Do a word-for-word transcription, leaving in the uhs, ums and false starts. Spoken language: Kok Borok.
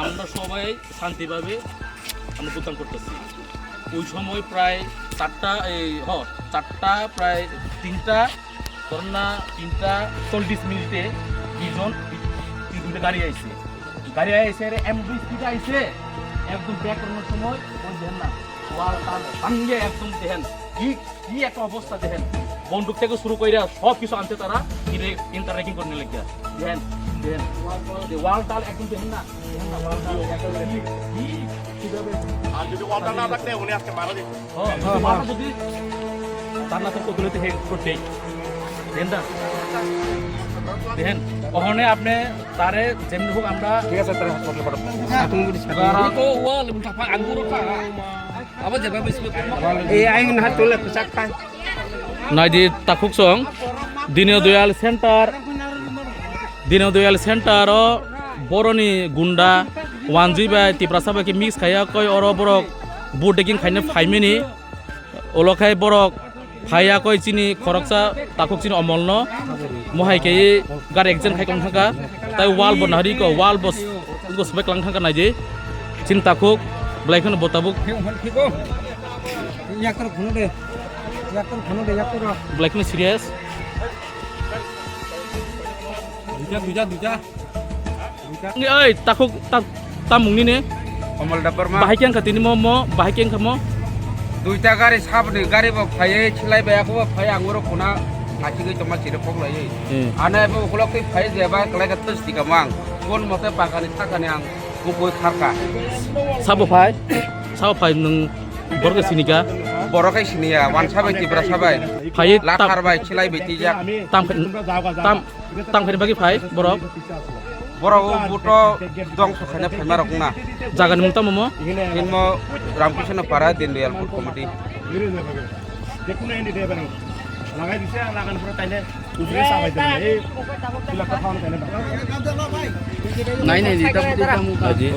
আমরা সবাই শান্তিভাবে আমরা ভোটদান করতেছি। ওই সময় প্রায় চারটা, এই হ চারটা, প্রায় তিনটা, ধরেন না, তিনটা চল্লিশ মিনিটে দুইজন, দুই তিনটা গাড়ি আইছে। গাড়ি আইছে, এমন স্পিডে আইছে, একদম ব্যাক করানোর সময় ওই দেখেন না, ওয়াল তার ভাঙিয়ে একদম দেখেন কি, কি একটা অবস্থা দেখেন। বন্দুক থেকে শুরু করে সব কিছু আনছে তারা, কিন্তু ইন্টার রেকিং করে নিয়ে লেগে দেখেন, দেখেন, ওয়াল তাল একদম দেখেন না, দেখেন না, ওয়াল তাল একদম দেখেন। কি, কি, কিভাবে আর যদি ওয়ালটা না থাকলে উনি আজকে মারা যেত। ও, ওয়ালটা যদি তার না থাকতো, তাহলে তো হেড করতেই। দেখেন না? দেখেন, ওখানে আপনি তারে যেমনি হোক আমরা ঠিক আছে, তাহলে হাসপাতালে পাঠাবো। রাখো ওয়াল, উল্টা ফা-, আঙ্গুর ওঠা। আবার যেভাবে স্কুল এই আইন হাত তুলে পোশাক খায়। Naidi takhuk song, Dino Doyal Center, Dino Doyal Center o boroni gunda wanjwi bai Tiprasa bai khe mix khaiya koi oro borok vote taking khaina phaimani, ulo khai borok phaiya koi chini khoroksa takhuk chini omolno mohai khe gar action khai tong thangkha, tai wall bo nahari ko wall bo, bo sbek lang thangkha naidi chini takhuk belai kheno bo tabuk. Yaktor phone de. Yaktor phone de, yaktor. Belai kheno serious. Duita, duita, duita. Oi, takhuk ta-, tamung nini. Komol Debbarma. Bahai khe wngkha tini mo, mo, bahai khe wngkha mo. Duita gari sabni gari bo phaiwi chilai bai, ako bo phai ang oro khuna achigwi tongma chiri kok laiwi. Hmm. Ano abo ukulok twi phai je ba kwlai kha twi sika mang. Kon mote pakani sakani ang bukui kharka. Sabo phai, sabo phai nwng borok sinika. Borok hai siniya, wansa bai Tiprasa bai. Phai tam, lakhar bai chilai bai tijak. Tam, tam, tam khaini bagwi phai borok. Borok o buto dongso khaina phaima rok na. Jagani mung tamo mo? Hinmo Ramkrishna Para Dindayal Food Committee. Nai, nai, di, tam, di, tam, di.